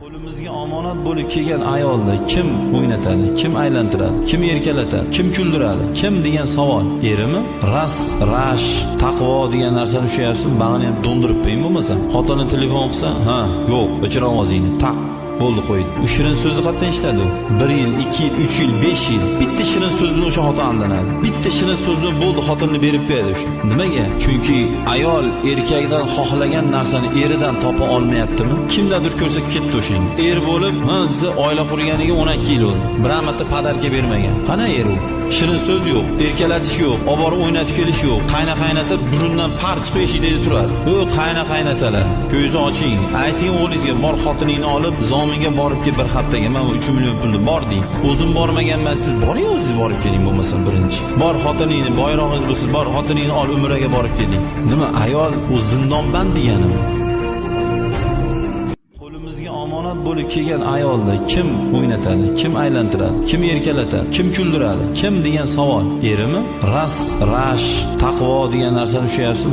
Qo'limizga omonat bo'lib kelgan ayolni kim o'ynatadi, kim aylantiradi, kim erkalatadi, kim kuldiradi, kim degan savol. Erimi? Ras, rash, taqvo degan narsani ushlayapsiz, bag'rini ham do'ndirib qo'ying bo'lmasa. Xotini telefon qilsa, ha, yo'q, o'chir ovozingni, taq. Bo'ldi, qo'ydi. U shirin so'zni qayerdan eshitadi u? 1 yil, 2 yil, 3 yil, 5 yil. Bitta shirin so'z bilan o'sha xotin aldanadi. Bitta shirin so'z bilan bo'ldi, xotinni berib qo'yadi o'sha. Nimaga? Chunki ayol erkakdan xohlagan narsani eridan topa olmayaptimi? Kimdadir ko'rsa ketdi o'shanga. Er bo'lib, ha, desa oila qurganiga 12 yil bo'ldi. Bir marta podarka bermagan. Qana er u? Shirin so'z yo'q, erkalatish yo'q, olib borib o'ynatib kelish yo'q. Qayna qaynata burundan par chiqib eshikda turadi. U qayna qaynatalar, ko'zingizni oching. Ayting o'g'lingizga, bor xotiningni olib, zominga borib kel bir haftaga, men 3 million pulni bor deng. O'zim bormaganman, siz boring, o'zingiz borib keling bo'lmasa birinchi. Bor xotiningni, boyrog'ingiz bo'lsin, bor xotiningni ol, umraga borib keling. Nima ayol u zindonband deganimi? Qo'limizga omonat bo'lib kelgan ayolni kim o'ynatadi, kim aylantiradi, kim erkalatadi, kim kuldiradi, kim degan savol. Erimi? Ras, rash, taqvo degan narsani ushlayapsiz.